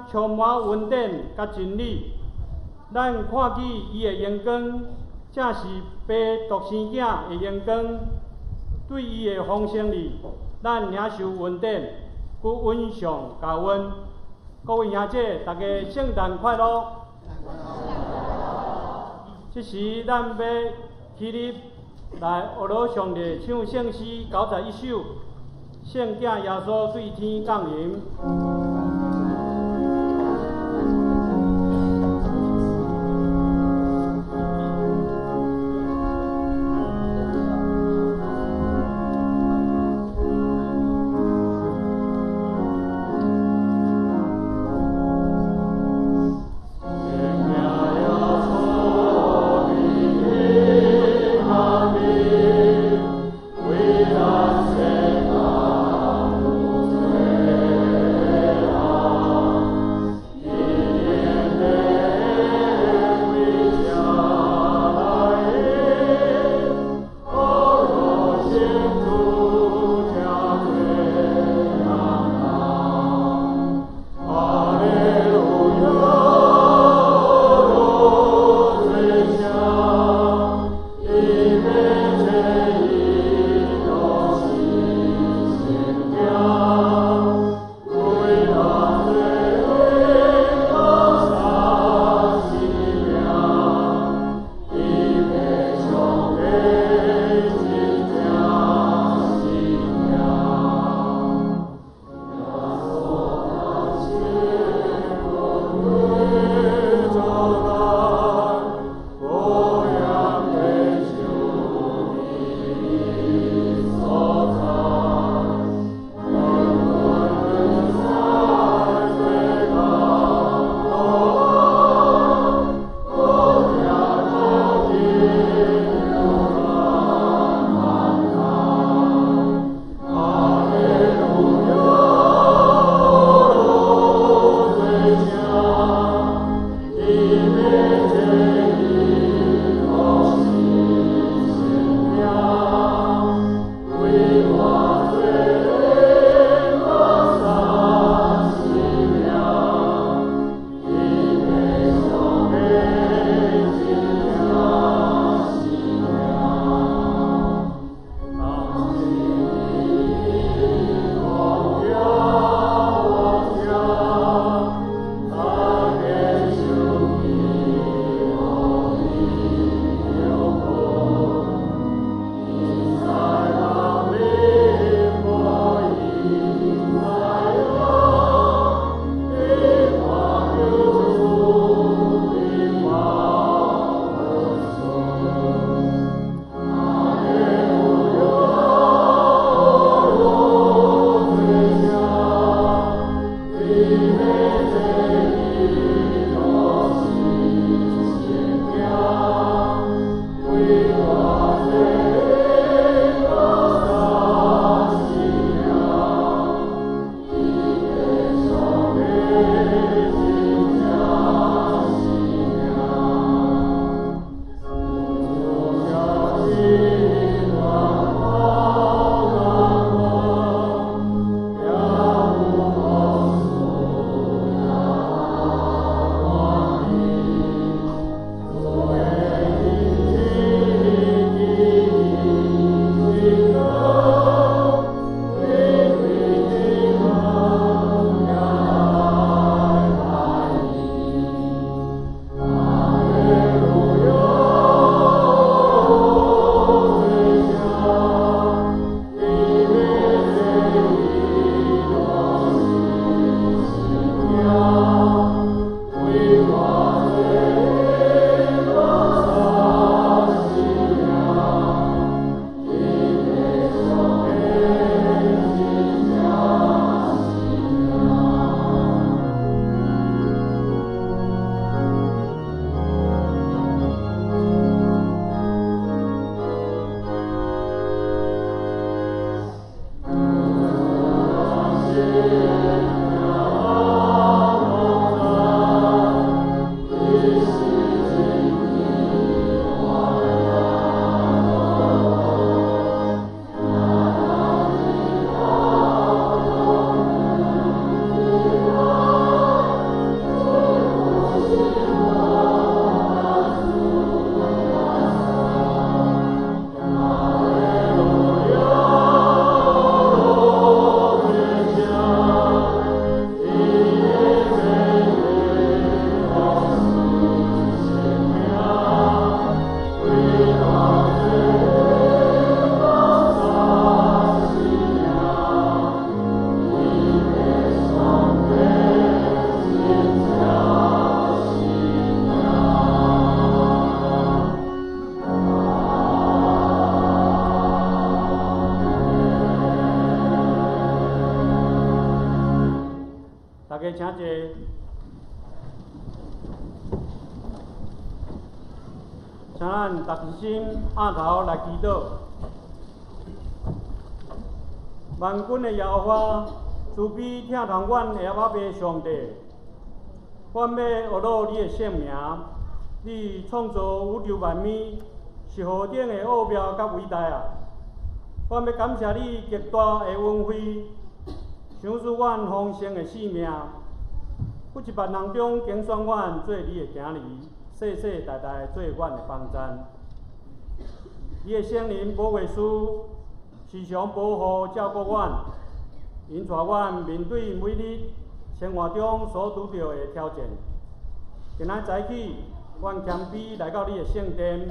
咱充滿恩典佮真理。咱看見伊的榮光，正是父獨生囝的榮光。對伊的豐盛裡，咱領受恩典，閣恩上加恩。各位兄姐，大家聖誕快樂！這時，咱欲起立來學羅上帝唱聖詩91首，聖子耶穌對天降臨。請咱逐心按頭來祈禱。萬軍的耶和華，慈悲疼痛阮的阿爸上帝，阮欲阿羅你的聖名。你創造宇宙萬物，是何等的奧妙佮偉大啊！阮欲感謝你極大的恩惠，賞賜阮豐盛的性命。不一萬人中揀選阮做你的囝兒，世世代代做阮的幫贊。你的聖靈保惠師時常保護照顧阮，𪜶帶阮面對每日生活中所拄著的挑戰。今仔早起，阮謙卑來到你的聖殿，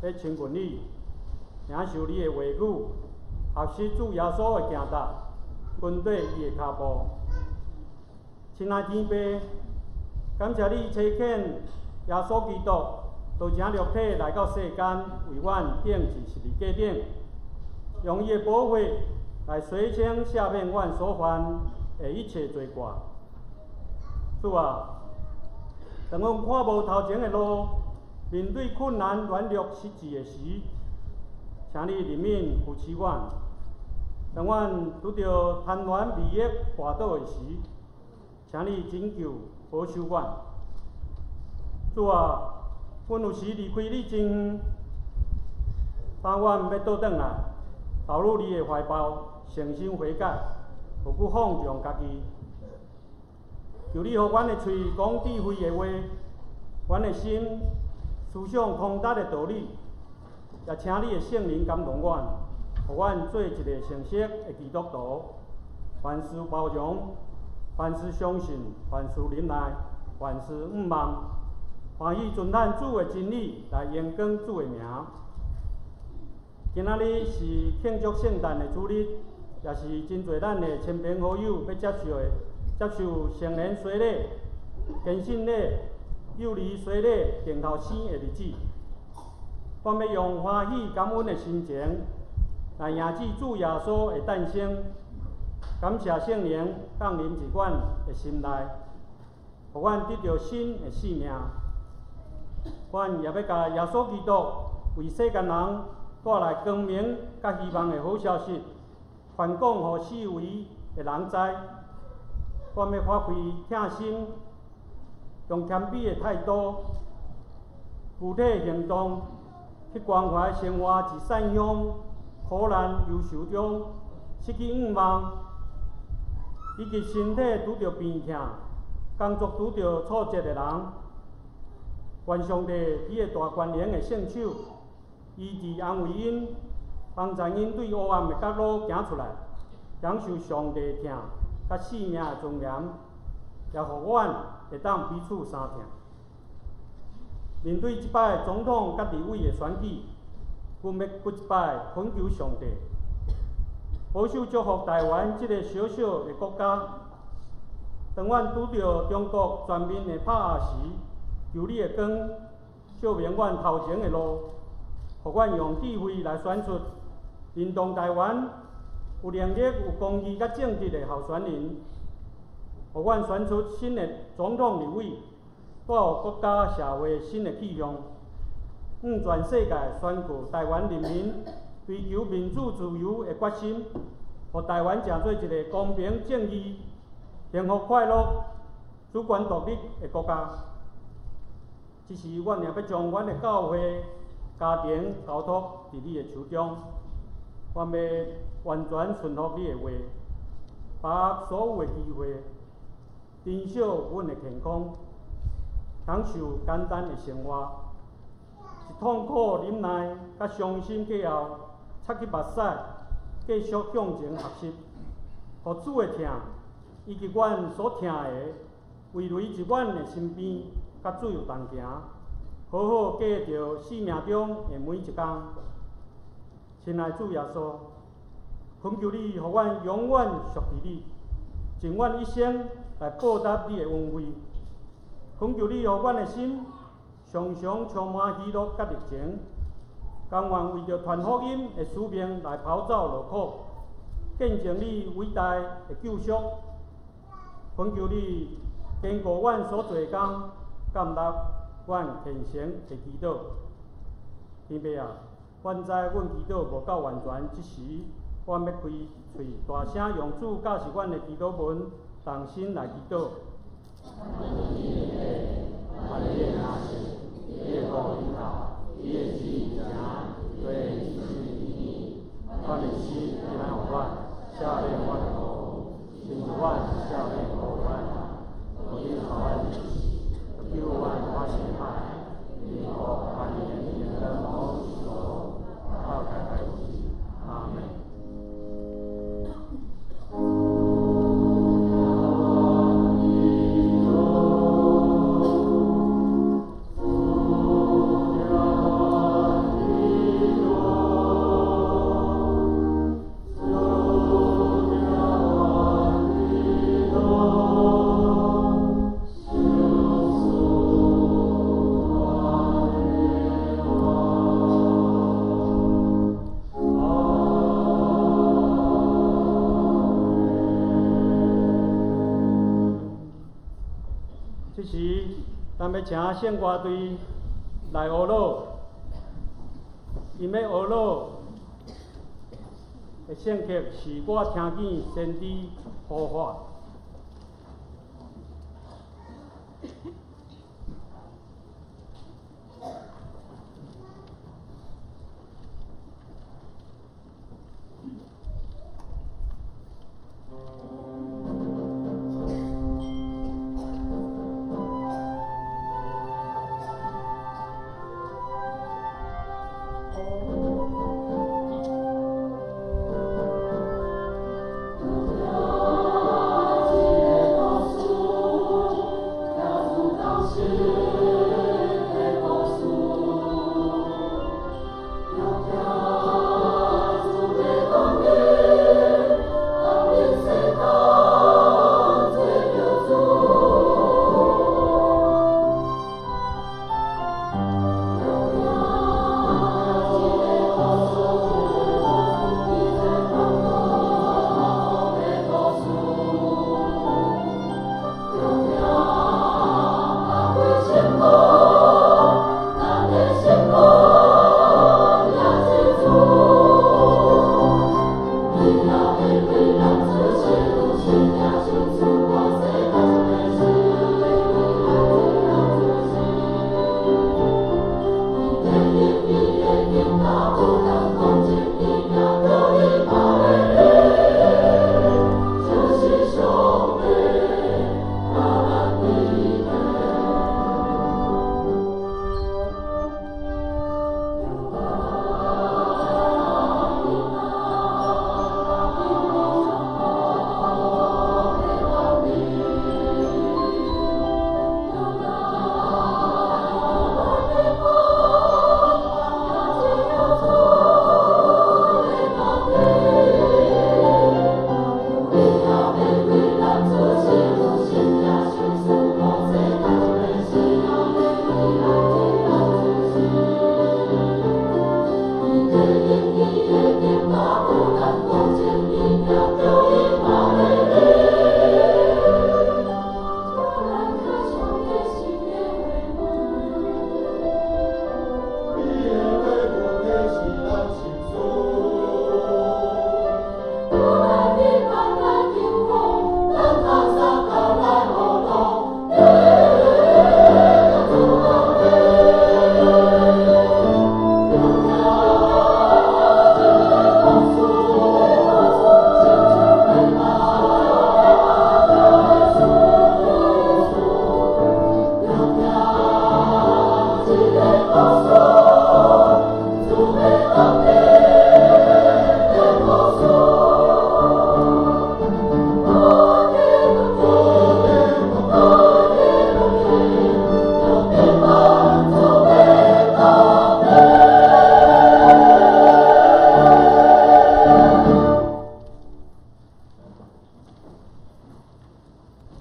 欲親近你，領受你的話語，學習主耶穌的行踏，跟綴伊的跤步。親愛天父，感謝你差遣耶穌基督道成肉體來到世間，為阮釘佇十字架頂，用伊的寶血來洗清赦免阮所犯的一切罪過。主啊，當阮看無頭前的路，面對困難、軟弱、失志的時，請你憐憫扶持阮。當阮拄著貪戀利益跋倒的時，請你拯救保守阮。主啊，阮有時離開你真遠，當阮欲倒轉來，投入你的懷抱，誠心悔改，無閣放縱家己。求你予阮的喙講智慧的話，阮的心思想通達的道理，也請你的聖靈感動阮，予阮做一個誠實的基督徒，凡事包容，凡事相信，凡事忍耐，凡事向望，歡喜遵咱主的真理來榮光主的名。今仔日是慶祝聖誕的主日，也是真濟咱的親朋好友欲接受成年洗禮、堅信禮、幼兒洗禮、定頭生的日子。阮欲用歡喜感恩的心情來迎接主耶穌的誕生，感謝聖靈降臨佇阮的心內，予阮得著新的生命。阮也欲共耶穌基督為世間人帶來光明佮希望的好消息，傳講予四圍的人知。阮欲發揮疼心，用謙卑的態度、具體行動去關懷生活佇散鄉、苦難、憂愁中失去向望，以及身體拄著病痛、工作拄著挫折的人。願上帝伊的大權能的聖手，醫治安慰𪜶，幫助𪜶對黑暗的角落行出來，享受上帝疼佮生命的尊嚴，也予阮會當彼此相疼。面對這擺總統佮立委的選舉，阮欲閣一擺懇求上帝，保守祝福台灣這个小小的國家。當阮拄著中國全面的拍壓時，求你的光照明阮頭前的路，予阮用智慧來選出認同台灣有能力、有公義佮正直的候選人，予阮選出新的總統立委，帶予國家社會新的氣象，向全世界宣告台灣人民追求民主自由的決心，予台灣成做一个公平正義、幸福快樂、主權獨立的國家。這時，阮也欲將阮的教會、家庭交託佇你的手中，阮欲完全順服你的話，把握所有的機會，珍惜阮的健康，享受簡單的生活。佇痛苦忍耐佮傷心過後，擦去目屎，繼續向前學習，予主的疼以及阮所疼的圍圍佇阮的身邊，佮主同行，好好過著生命中的每一工。親愛主耶穌，懇求你，予阮永遠屬佇你，盡阮一生來報答你的恩惠。懇求你，予阮的心常常充滿喜樂佮熱情，甘願為著傳福音的使命來奔走勞苦，見證你偉大的救贖。懇求你堅固阮所做的工，感納阮虔誠的祈禱。天父啊，阮知阮祈禱無夠完全，這時阮欲開喙大聲用主教示阮的祈禱文，同心來祈禱。願你的名聖，你的國臨到，你的旨意行，地親像佇天。阮的食今仔予阮，赦免阮的過，親像阮赦免過阮的人。無你予阮入試，救阮脫死歹。因國權能榮光直到代代無止。阿門。這時，咱欲請聖歌隊來學樂，𪜶欲學樂的聖曲是我聽見先知呼喊。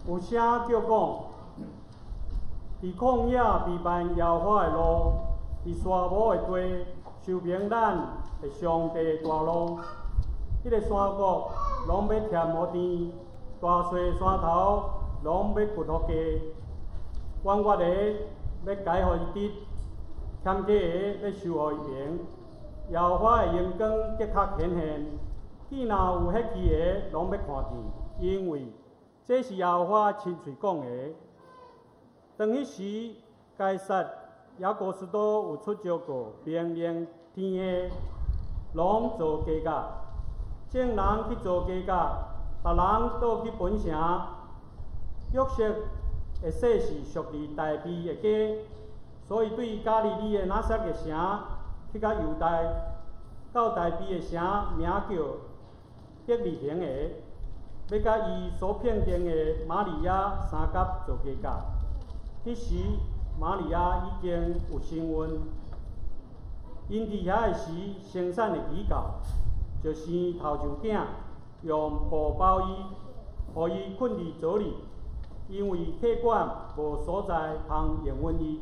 有聲叫講，佇曠野備辦耶和華的路，佇沙漠的地修平咱的上帝的大路。彼個山谷攏欲填予甜，大細山頭攏欲掘予低，彎彎的欲改予伊直，徛欠家的欲收予伊爿。耶和華的榮光的確顯現，見若有血氣的，攏欲看見，因為這是耶和華親喙講的。當彼時，該撒亞古斯都有出詔誥，命令天下攏做家甲，眾人去做家甲，逐人倒去本城。約瑟的姓氏屬佇大衛的家，所以對加利利的拿撒勒城去到猶大，到大衛的城，名叫伯利恆的，欲佮伊所聘定的瑪利亞相佮做家甲。彼時瑪利亞已經有身孕，𪜶佇遐的時，生產的期到，就生頭上囝，用布包伊，予伊睏佇槽裡，因為客館無所在通容允伊。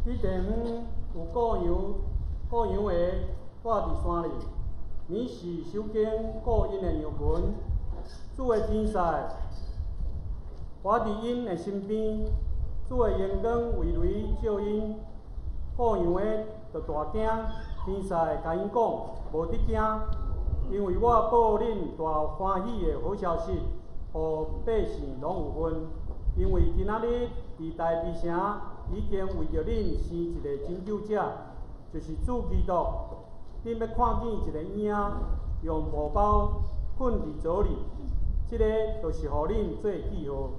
彼地方有顧羊顧羊的蹛佇山裡，暝時守更顧𪜶的羊群。主的天使活佇𪜶的身邊，主的榮光為雷照𪜶，顧羊的就大驚。天使共𪜶講：無得驚，因為我報恁大歡喜的好消息，予百姓攏有份。因為今仔日佇大衛城已經為著恁生一个拯救者，就是主基督。恁欲看見一个嬰仔用布包睏佇槽裡，這个就是予恁做記號。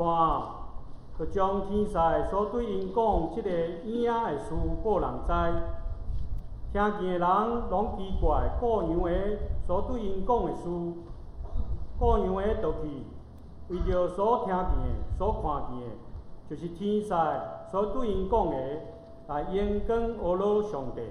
看啊，就將天使所對𪜶講這个影的事報人知。聽見的人攏奇怪羔羊的所對𪜶講的事。羔羊的就去，為著所聽見的、所看見的，就是天使所對𪜶講的，來榮光阿羅上帝。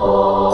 我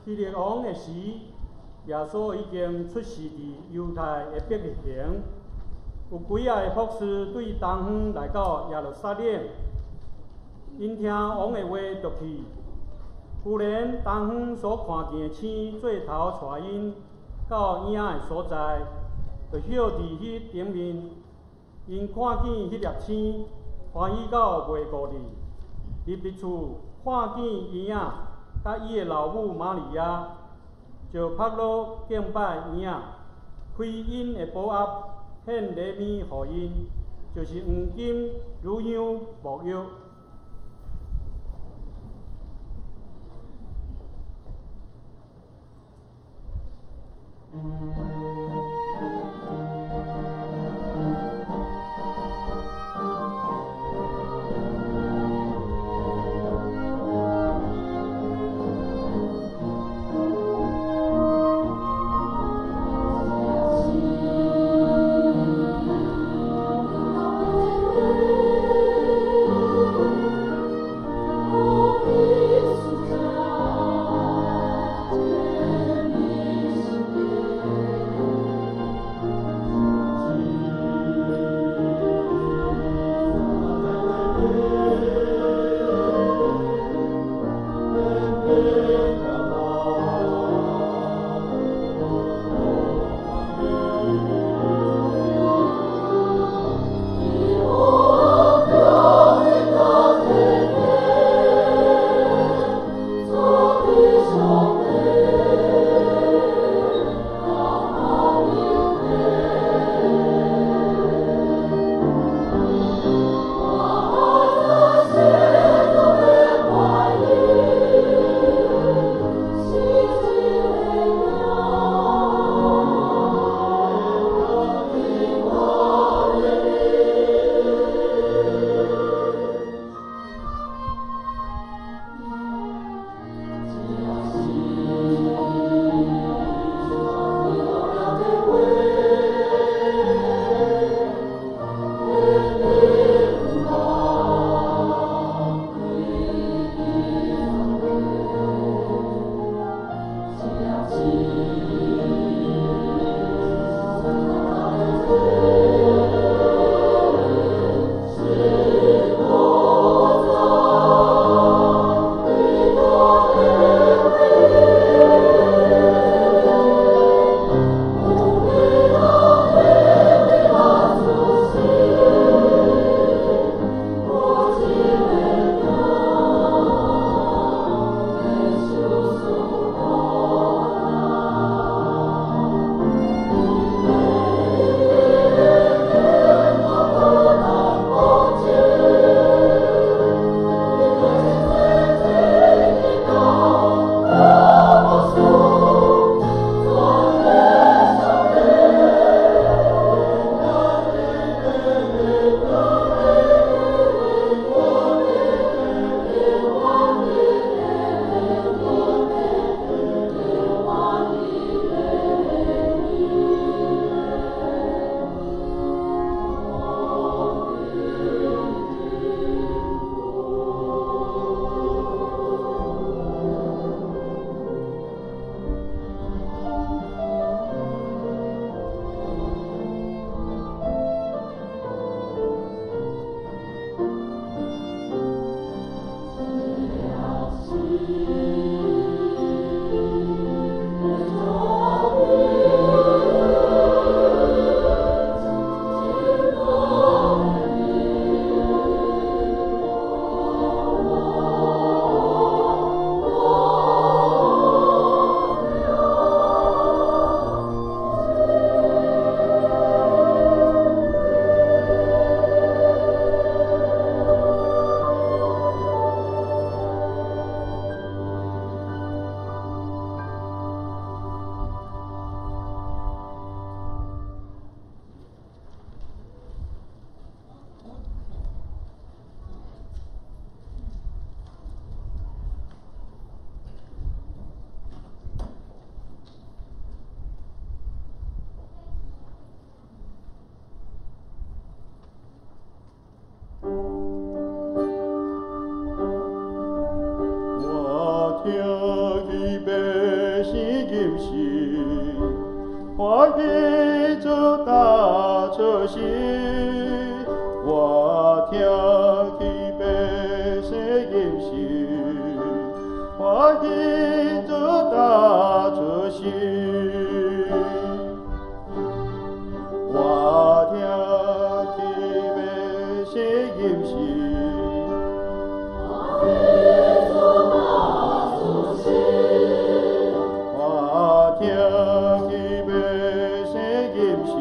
希律王的時，耶穌已經出世佇猶太的伯利恆。有幾仔个博士對東方來到耶路撒冷，𪜶聽王的話就去。忽然東方所看見的星做頭帶𪜶到嬰仔的所在，就歇佇彼頂面。𪜶看見彼粒星，歡喜到袂顧得。入佇厝，看見嬰仔，佮伊的老母瑪利亞，就仆落敬拜嬰仔，開𪜶的寶盒，獻禮物予𪜶，就是黃金、乳香、沒藥。音聲，歡喜主大出世。我聽見百姓音聲，歡喜主大出世。我聽見百姓音聲。我聽見百姓音聲，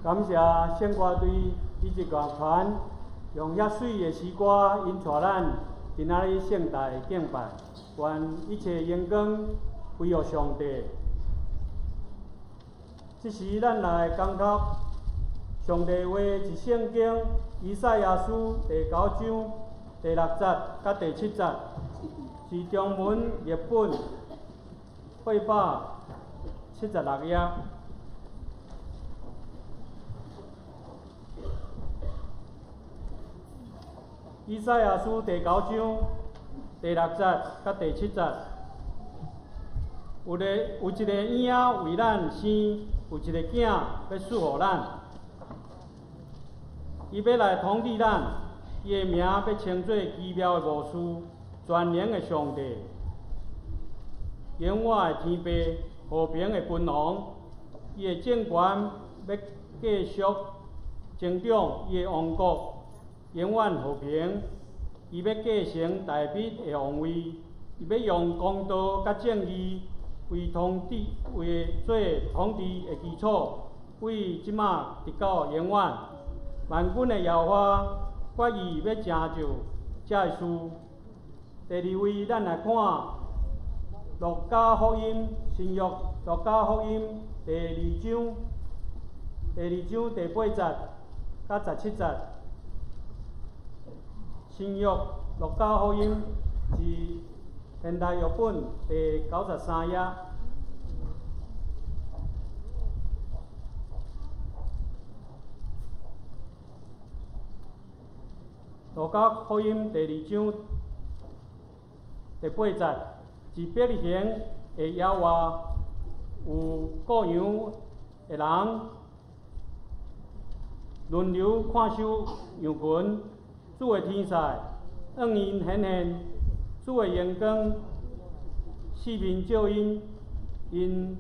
感謝聖歌隊以及樂團用遐媠的詩歌，𪜶帶咱今仔日聖誕敬拜，願一切榮光歸予上帝。這時，咱來講讀上帝話是聖經以賽亞書第九章第六節佮第七節，是中文譯本876頁。以賽亞書第九章第六節佮第七節，有一个嬰仔為咱生，有一个囝欲賜予咱，伊欲來統治咱，伊的名欲稱做奇妙的巫師，全能的上帝，永遠的天父，和平的君王。伊的政權欲繼續增長，伊的王國永遠和平。伊欲繼承大衛的王位，伊欲用公道佮正義為統治，為做統治的基礎，為這馬直到永遠。萬軍的耶和華決意欲成就這个事。第二位，咱來看路加福音，新約路加福音第二章，第二章第八節佮17節。新約路加福音是現代譯本第93頁。路加福音第二章第八節，佇伯利恆的野外，有顧羊的人輪流看守羊群。主的天使向𪜶顯現，主的榮光四面照𪜶，𪜶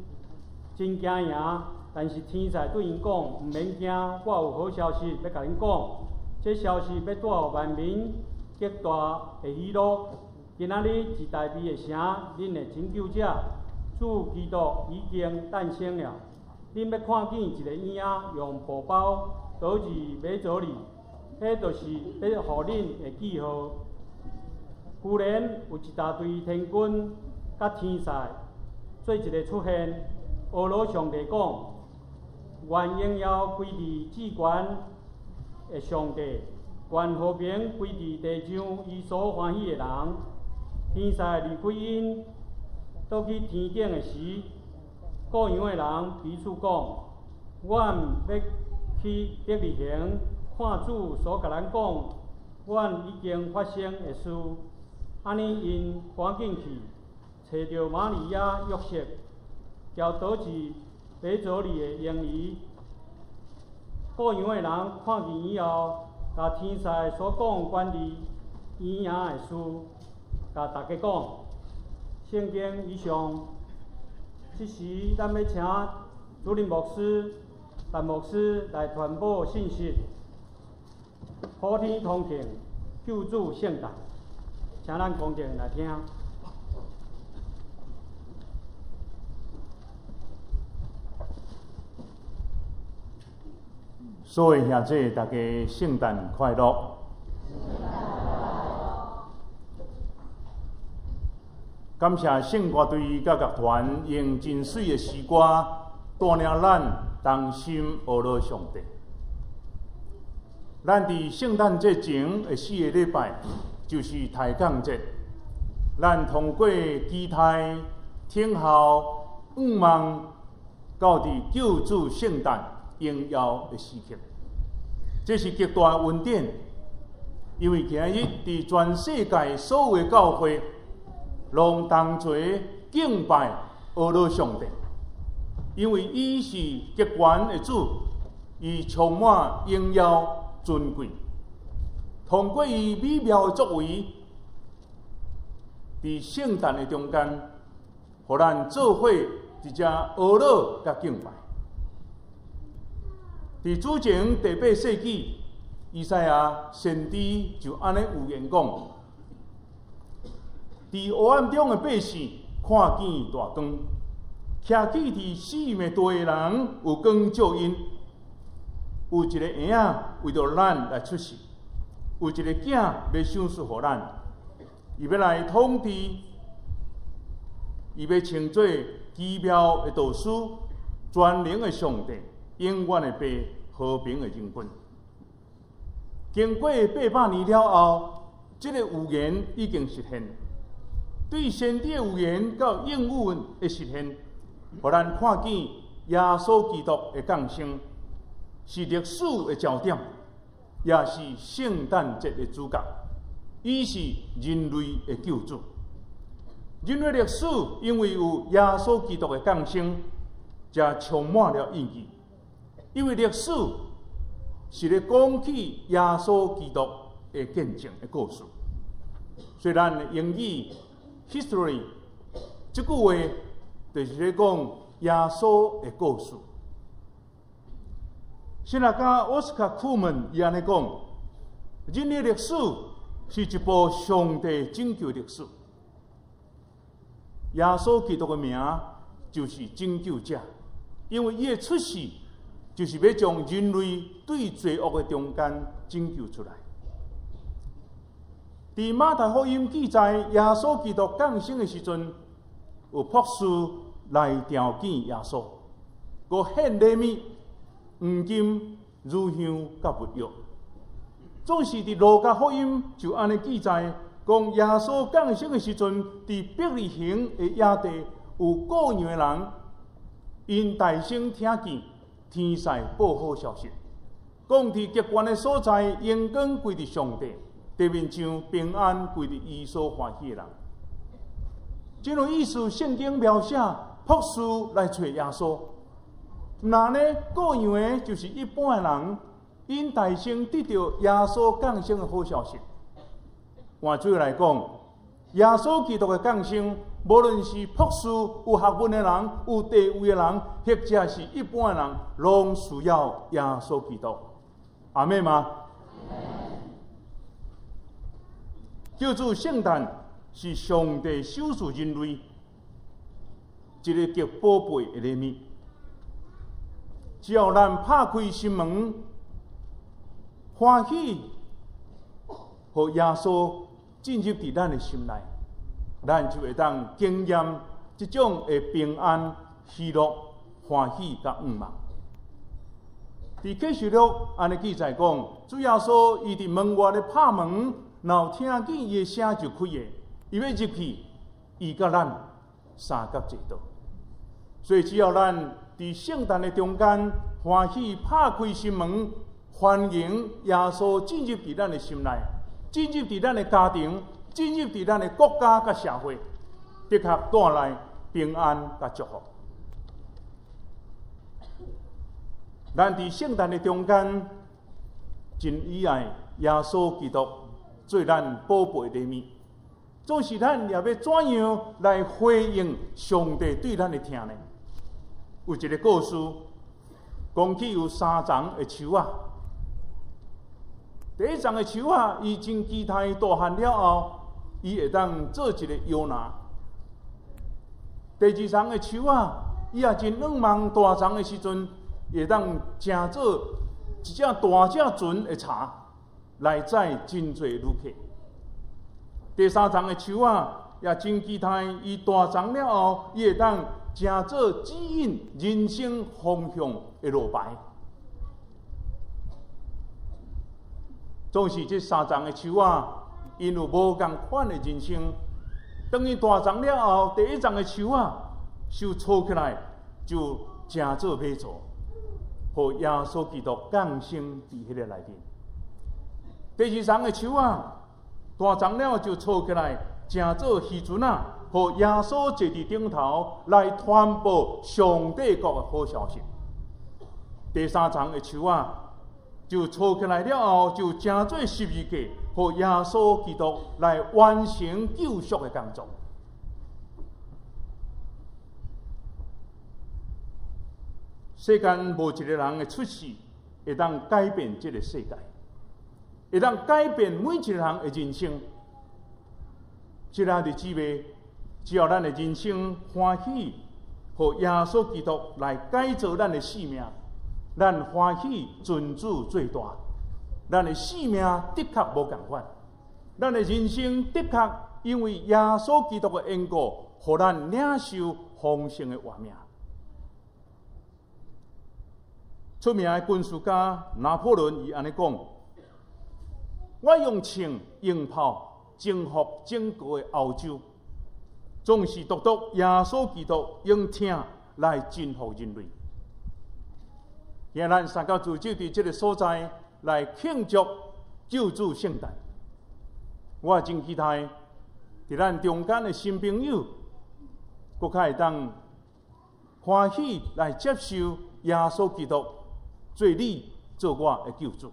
真驚惶。但是天使對𪜶講：毋免驚，我有好消息欲共恁講。這消息欲帶予萬民極大的喜樂。今仔日佇大衛的城，恁的拯救者主基督已經誕生了。恁欲看見一个嬰仔用布包倒佇馬槽裡，彼就是欲予恁的記號。忽然有一大隊天軍佮天使做一个出現，阿羅上帝講：願榮耀歸佇至懸的上帝，願和平歸佇地上伊所歡喜的人。天使離開𪜶，倒去天頂的時，顧羊的人彼此講：阮欲去伯利恆，看主所共咱講，阮已經發生的事。按呢，𪜶趕緊去，揣著瑪利亞、約瑟，共倒佇馬槽裡的嬰兒。顧羊的人看見以後，共天使所講關於嬰仔的事，共大家講。聖經以上，這時咱欲請主任牧師、陳牧師來傳播信息。普天同慶，救主聖誕，請咱公眾來聽。所有兄弟，大家聖誕快樂！感謝聖歌隊佮樂團用真媠的詩歌帶領咱同心學樂上帝。咱佇聖誕節前的四个禮拜，就是抬槓節。咱通過期待、等候、仰望，到佇救主聖誕榮耀的時刻，這是極大的恩典。因為今日佇全世界所有的教會，攏同齊敬拜阿羅上帝，因為伊是極權的主，伊充滿榮耀尊貴。通過伊美妙的作為，佇聖誕的中間，予咱做伙佇遮阿羅佮敬拜。佇主前第八世紀，以賽亞先知就按呢預言講：佇黑暗中的百姓看見大光，徛起佇死蔭的地的人有光照𪜶，有一个嬰仔為著咱來出世，有一个囝欲賞賜予咱，伊欲來統治，伊欲稱做奇妙的導師、全能的上帝、永遠的父、和平的將軍。經過800年了後，這个預言已經實現。對先知的預言到應允的實現，予咱看見耶穌基督的降生是歷史的焦點，也是聖誕節的主角。伊是人類的救主。人類歷史因為有耶穌基督的降生，才充滿了意義。因為歷史是咧講起耶穌基督的見證的故事。雖然英語 history 這句話就是咧講耶穌的故事。神學家奧斯卡庫門伊按呢講，人類歷史是一部上帝拯救歷史。耶穌基督的名就是拯救者，因為伊的出世就是欲將人類對罪惡的中間拯救出來。佇馬太福音記載，耶穌基督降生的時陣，有博士來朝見耶穌，閣獻禮物、黃金、乳香佮沒藥。總是佇路加福音就按呢記載，講耶穌降生的時陣，佇伯利恆的野地有羔羊的人，𪜶大聲聽見天使報好消息，講佇極懸的所在，榮光歸佇上帝，地面上平安歸佇伊所歡喜的人。真有意思，聖經描寫博士來揣耶穌，那呢羔羊的就是一般的人，𪜶大聲得著耶穌降生的好消息。換句話來講，耶穌基督的降生，無論是博士、有學問的人、有地位的人，或者是一般的人，攏需要耶穌基督。阿們嗎？救主聖誕是上帝賞賜人類一个極寶貝的禮物。只要咱拍開心門，歡喜，予耶穌進入佇咱的心內，咱就會當經驗這種的平安、喜樂、歡喜佮向望。佇啟示錄按呢記載講，主耶穌伊佇門外咧拍門，若有聽見伊的聲就開的，伊欲入去，伊佮咱相佮坐桌。所以只要咱佇聖誕的中間歡喜拍開心門，歡迎耶穌進入佇咱的心內，進入佇咱的家庭，進入佇咱的國家佮社會，的確帶來平安佮祝福。咱佇聖誕的中間，真喜愛耶穌基督做咱寶貝禮物。總是咱也欲怎樣來回應上帝對咱的疼呢？有一个故事，講起有三叢的樹仔。第一叢的樹仔，伊真期待大漢了後，伊會當做一个搖籃。第二叢的樹仔，伊也真向望大叢的時陣，會當成做一隻大隻船的柴，來載真濟旅客。第三叢的樹仔也真期待，伊大叢了後，伊會當成做指引人生方向的路牌。總是這三叢的樹仔，𪜶有無仝款的人生。當伊大叢了後，第一叢的樹仔收粗起來，就成做馬槽，予耶穌基督降生佇彼个內面。第二叢的樹仔大叢了就粗起來，成做漁船仔，予耶穌坐佇頂頭來傳播上帝國的好消息。第三叢的樹仔就粗起來了後，就成做十字架，予耶穌基督來完成救贖的工作。世間無一个人的出世會當改變這个世界，會當改變每一个人的人生。這个弟姊妹，只要咱的人生歡喜，予耶穌基督來改造咱的生命，咱歡喜尊主最大，咱的生命的確無仝款，咱的人生的確因為耶穌基督的緣故，予咱領受豐盛的活命。出名的軍事家拿破崙伊按呢講：我用槍用炮征服整個的歐洲，總是獨獨耶穌基督用疼來征服人類。今咱三教組織佇這个所在來慶祝救主聖誕，我真期待佇咱中間的新朋友，閣較會當歡喜來接受耶穌基督做你做我的救主，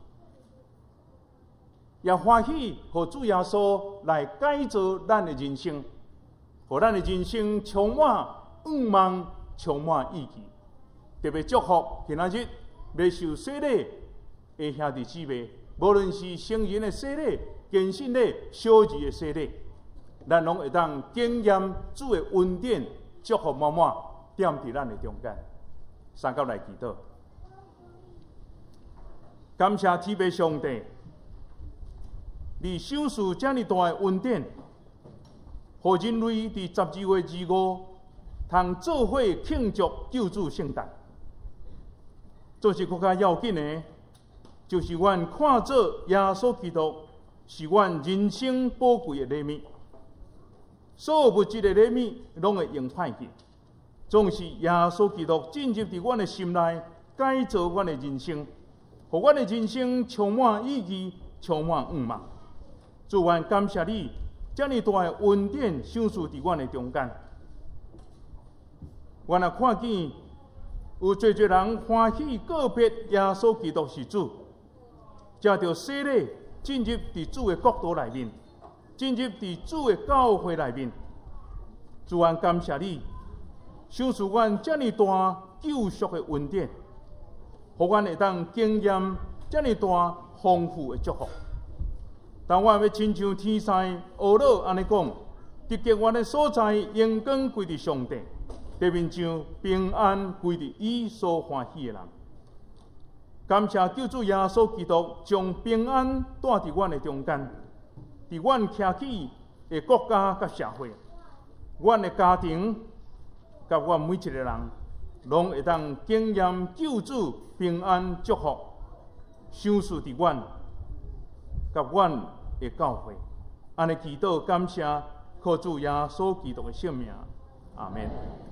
也歡喜予主耶穌來改造咱的人生，予咱的人生充滿向望，充滿意義。特別祝福今仔日欲受洗禮的兄弟姊妹，無論是成人的洗禮、堅信禮、小兒的洗禮，咱攏會當經驗主的恩典，祝福滿滿，踮佇咱的中間。三甲來祈禱，感謝天父上帝，你賞賜遮爾大的恩典，予人類佇12月25通做伙慶祝救主聖誕。做是閣較要緊的，就是阮看做耶穌基督是阮人生寶貴的禮物。所有物質的禮物攏會用歹去，總是耶穌基督進入佇阮的心內，改造阮的人生，予阮的人生充滿意義，充滿盼望。主，阮感謝你，遮爾大的恩典賞賜佇阮的中間。阮若看見有濟濟人歡喜告別耶穌基督是主，藉著洗禮進入佇主的國度內面，進入佇主的教會內面。主，阮感謝你，賞賜阮遮爾大救贖的恩典，予阮會當經驗遮爾大豐富的祝福。當阮欲親像天使呵咾按呢講，佇極遠的所在，榮光歸佇上帝，地面上平安歸佇伊所歡喜的人。感謝救主耶穌基督將平安帶佇阮的中間，佇阮徛起的國家佮社會，阮的家庭，佮阮每一個人，攏會當經驗救主平安祝福，賞賜佇阮，佮阮的教會。按呢祈禱感謝，靠主耶穌基督的聖名，阿們。